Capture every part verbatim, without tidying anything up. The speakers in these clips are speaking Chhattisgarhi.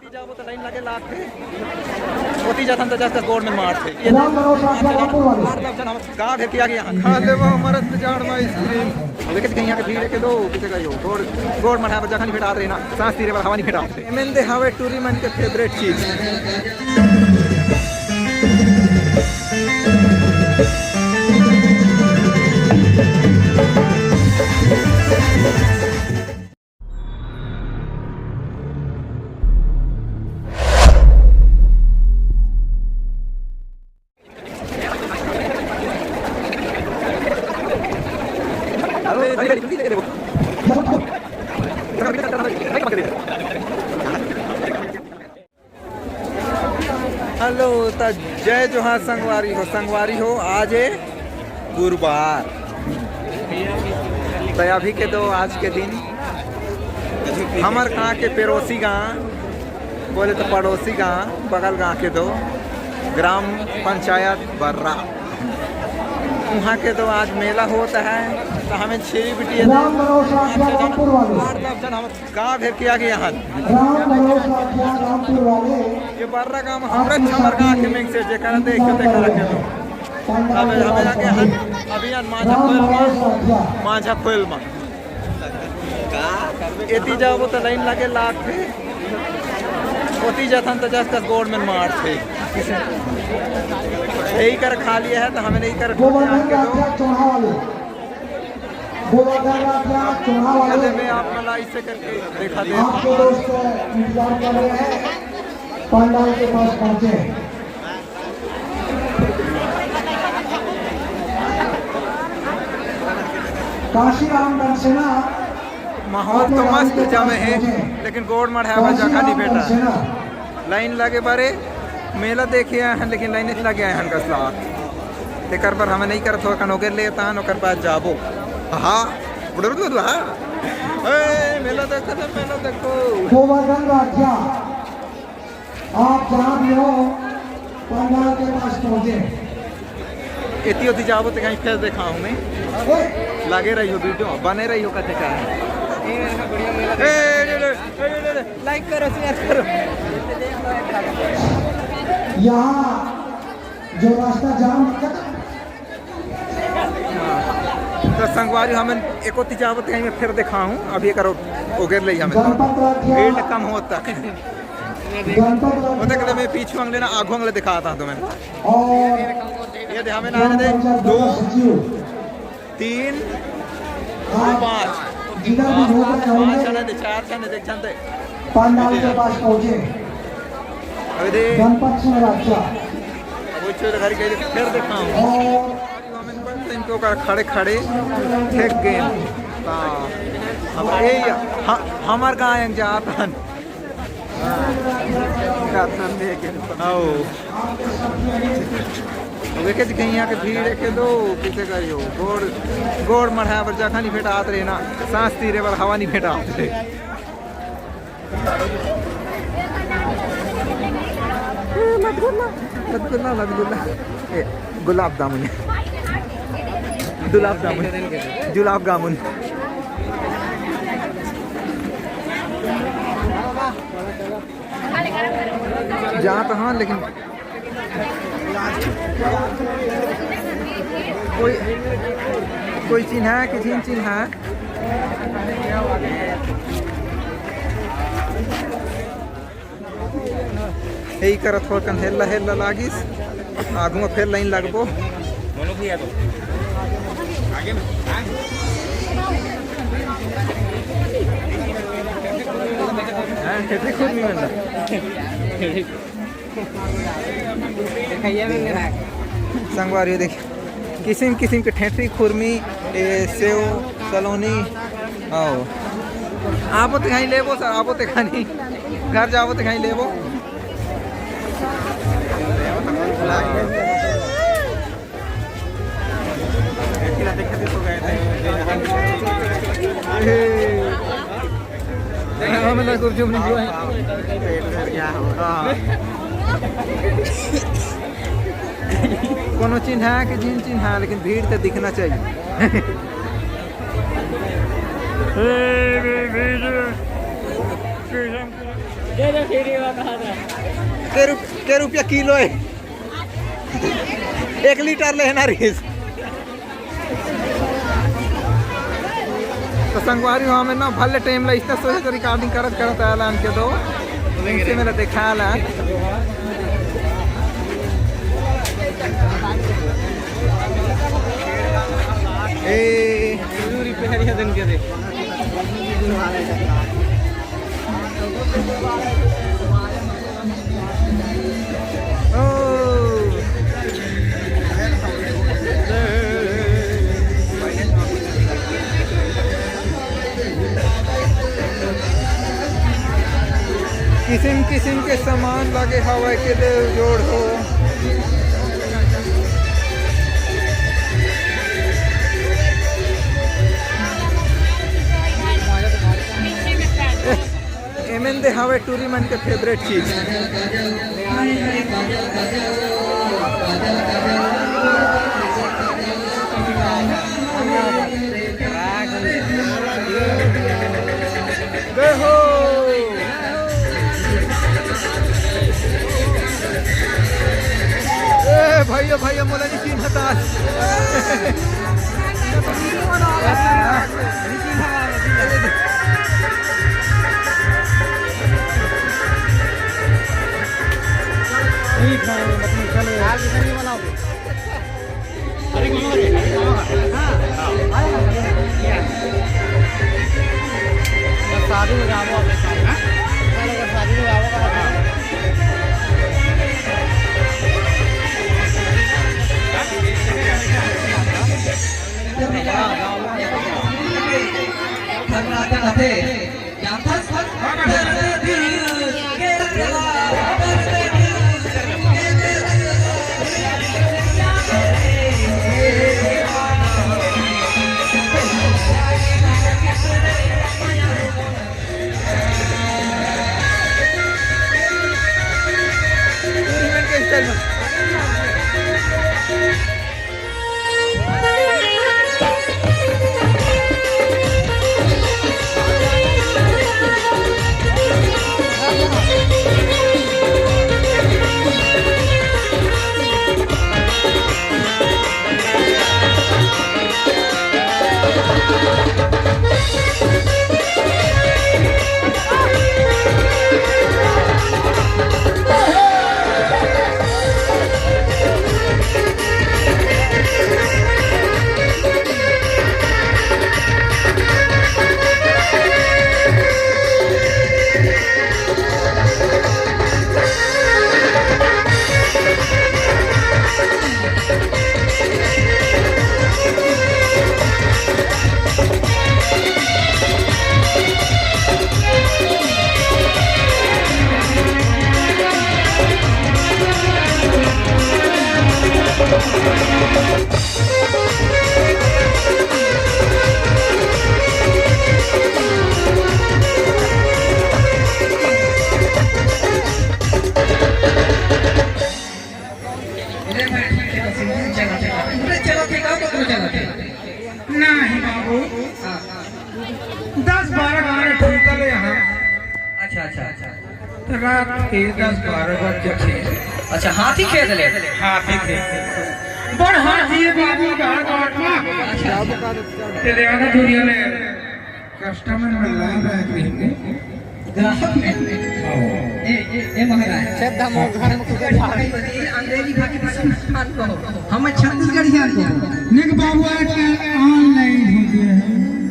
जाबो त लाइन लगे लागथे। ओती जाथन त जस तस गोड़ में मारथे। ये राम भरोसा, राम भरोसा। मार लब जन हम गाँव भेर के आगे यहाँ। खा लेबो हमर जाड़ में आइसक्रीम। अब देखे कहीं यहाँ के भीड़ है के दो, किसे का यो। गोड़, गोड़ मढ़ा पर जगह नहीं भेटात रहे ना, सांस तीरे पर हवा नहीं भेटात रहे। एमन दे हवे टूरी मन के फेवरेट चीज। हेलो, त जय जोहार संगवारी हो। संगवारी हो, आज है गुरुवार। त अभी के दो आज के दिन हमर गाँव के पड़ोसी गाँव, बोले तो पड़ोसी गाँव, बगल गाँव के दो ग्राम पंचायत बर्रा, वहाँ के दो आज मेला होता है। तो हमें छेरी बिटिया दे राम भरोसा, रामपुर वाले। गाँव भेर के आगे यहाँ। राम भरोसा क्या रामपुर वाले? ये बर्रा गाँव हमरे छमर गाँव के मेंग से जेकर देख के देखा रखे तो। अब हमें आगे यहाँ अभी यहाँ माझा खोल मा, माझा खोल मा। एती जाबो त लाइन लगे लागथे। ओती जाथन त जस तस गोड़ में मारथे। यही कर खा लिया है तो हमें नहीं कर। गोवर्धन राठिया चौहा वाले, गोवर्धन राठिया चौहा वाले, मैं आप मला ऐसे करके देखा दे। आपके दोस्त इंतजार कर रहे हैं, पंडाल के पास पहुंचे। काशीराम दंसेना, माहौल तो मस्त जमे है, लेकिन गोड़ मढ़ाए बर जगह नहीं भेटा। लाइन लगे बारे, मेला देखे आए हैं, लेकिन लाइन लगे आए हैं कसला। तेकर बर हमें नहीं करत हो, कन ओकर लेता हन, ओकर बाद जाबो। हाँ, बुढ़ऊ हाँ। ए, मेला देखो तो, मेला देखो। गोवर्धन राठिया, आप जहाँ भी हो, पंडाल के पास पहुँचे। एती ओती जाबो ते कहीं फेर देखाहूँ मैं। ओए! लगे रहियो वीडियो, बने रहियो कथे का है। ए, ले, ले, ले, ले, ले। लाइक करो, शेयर करो। यहाँ जो रास्ता जाम है, तो संगवारी हमन एकोती जाबो ते कहीं मैं फेर देखाहूँ, अभी करो ओगर ले हमें। गणपत राठिया। भीड़ कम होता। गणपत राठिया। वो देख ले, मैं पीछू अंगले ना आगू अंगले दिखाता हूँ तुम्हें। और ये दे हमें ना दे, दो, सचिव। तीन, आप पाँच। जिधर भी होगा, पाँच जने दे, चार जने दे, एक जन दे। पंडाल के पास पहुंचे। अबे दे। गणपत सिंह राठिया। अब वो चोर घर के फेर देखाऊं। और इनको कर खड़े खड़े फेंक गए। हाँ। अब ये ह-, हमार गायन जात हन। आओ। अब देखे जी कहीं यहाँ के भीड़ है के दो, किसे करियो? गोड़, गोड़ मढ़ाए बर जगह नहीं भेटात रहे ना, सांस तीरे बर हवा नहीं भेटात रहे। ए, मत गुल्ला, मत गुल्ला, मत गुल्ला। ए, गुलाब जामुन। गुलाब जामुन। गुलाब जामुन। जात हाँ, लेकिन कोई, कोई चिन्हा कि झिन चिन्हा। यही करत हो कन हेल्ला हेल्ला लागिस। आगू में फेर लाइन लगबो। हाँ, खेती खुद नहीं बनता। संगवारी हो, देखिए, किसिम किसिम के ठेठरी, खुरमी, ए, सेव, सलोनी। आओ, आबो ते खाई लेबो सर, आबो ते खानी, घर जाबो ते खाई लेबो। हमें ना गुपचुप नहीं हुआ है। पेट भर गया हमारा। हाँ। कोनो चिन्हा कि झिन चिन्हा, लेकिन भीड़ तो दिखना चाहिए। के रुप-, के रुपया किलो हे? एक लीटर लेना रहिस। तो संगवारी हो, हमें ना भले टाइम ला इतना सोचे तो रिकॉर्डिंग करत करत आया लान के दो, इनसे मेरा देखा ला। ए, जरूरी पहरिया दिन के दे। किसिम किसिम के सामान लगे हवय के दे जोड़ हो। एमन दे हवे टूरी मन के फेवरेट चीज। जय हो। ए भैया, भैया, मोला नहीं चिन्हता। ठीक है, मतलब, चलो। शादी में जाबो, शादी में जाबो। नहीं बाबू, दस बारह गाना ठुमका ले यहाँ। अच्छा, अच्छा, अच्छा। तो रात के दस बारह बज जाथे। अच्छा, हाथी खेद ले। हाथी खेद। बड़ हाथी हे बाबू, गाड़ गाड़ मा। अच्छा, अच्छा। ते ले आना दुनिया में। कस्टमर में लाभ है कहीं। ग्राहक में। हाँ। ए, ए, ए महाराज। श्रद्धा मोर घर में कुछ अंग्रेजी भाषा में नुकसान को। हम छत्तीसगढ़िया को। निक बाबू आजकल ऑनलाइन हो गया है।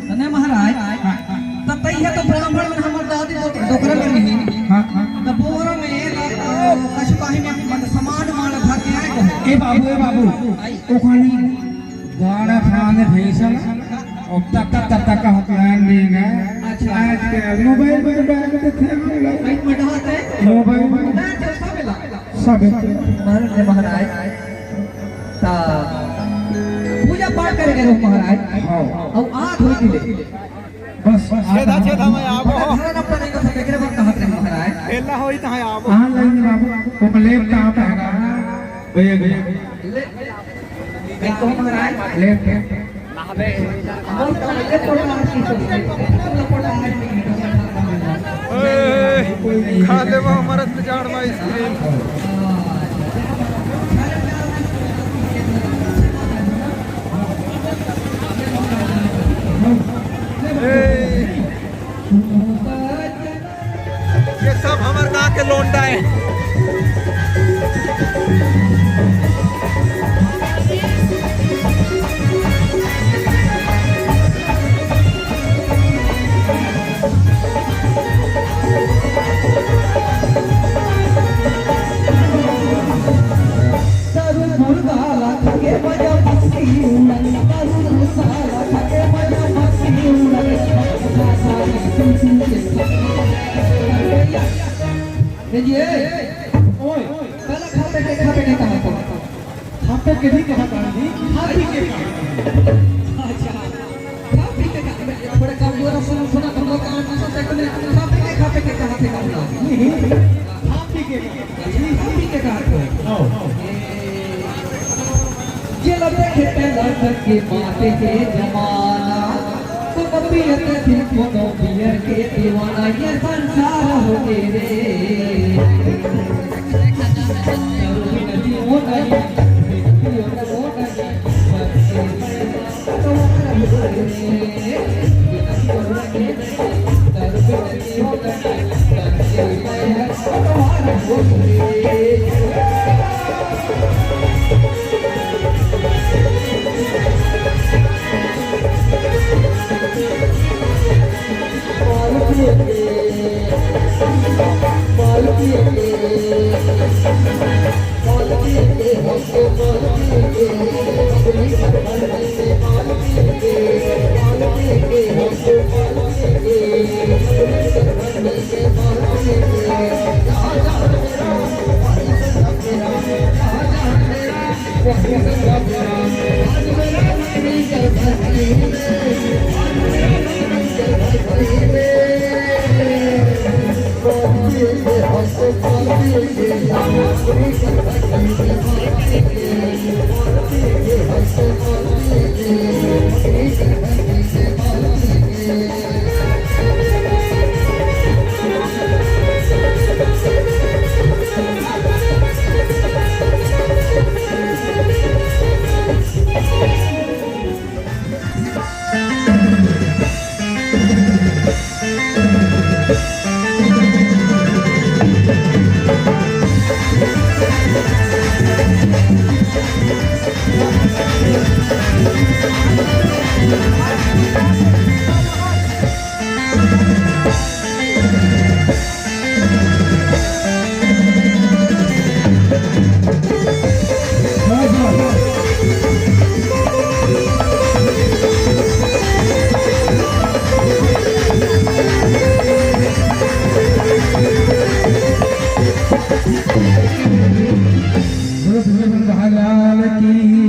तने महाराज, हाँ, हाँ। तब तई है तो ब्राह्मण में हमर दादी तो डोकरा में नहीं। हाँ, हाँ। तो बोरा में, अ, कछुआही में, मतलब, सामान उमान धर के आए को। ए बाबू, ए बाबू, आई। ओ खाली गाड़ा फांद भैंसा, और तक, तक, तक, तक का हकलान देगा। अच्छा। आजकल मोबाइल पर बात करते हैं हम लोग। भाई, मटाते हैं। मोबाइल पर। ना, चल, सब मिला। सब एक। महाराज, महाराज। ता पूजा पाठ करे गए रहो महाराज। हाँ। और आँख होती ले। बस, बस। छेदा, छेदा में आबो। अगर घर न पड़ेगा तो केकरे बात कहत रहे महाराज। एला होई त है आबो। हाँ, लेंगे बाबू। वो लैपटॉप है ना। भैया, भैया। ले, देखो महाराज। लैपटॉप। बहुत कम लैपटॉप आ रही है। लैपटॉप आ रही है। ए, खा लेवा हमर अत्याचार में आइसक्रीम। ए, ये सब हमर गांव के लोंडा हे। ए जी, ए, ओए, पहला खा पे के, खा पे के कहा था? खा पे के नहीं कहा था जी, खा पी के कहा। अच्छा, खा पी के कहा। थोड़े कमजोर सुन, सुना, हम लोग कान में सुनते, तुमने खा पे के, खा पे के कहा थे, कहा था? नहीं, खा पी के कहा। अच्छा, खा पी के कहा थे। हाँ। ये, ये लगे खेते लग के बातें के जमाना। तो कभी अगर दिल को तो पियर के दीवाना ये संसार हो रे। भगवान की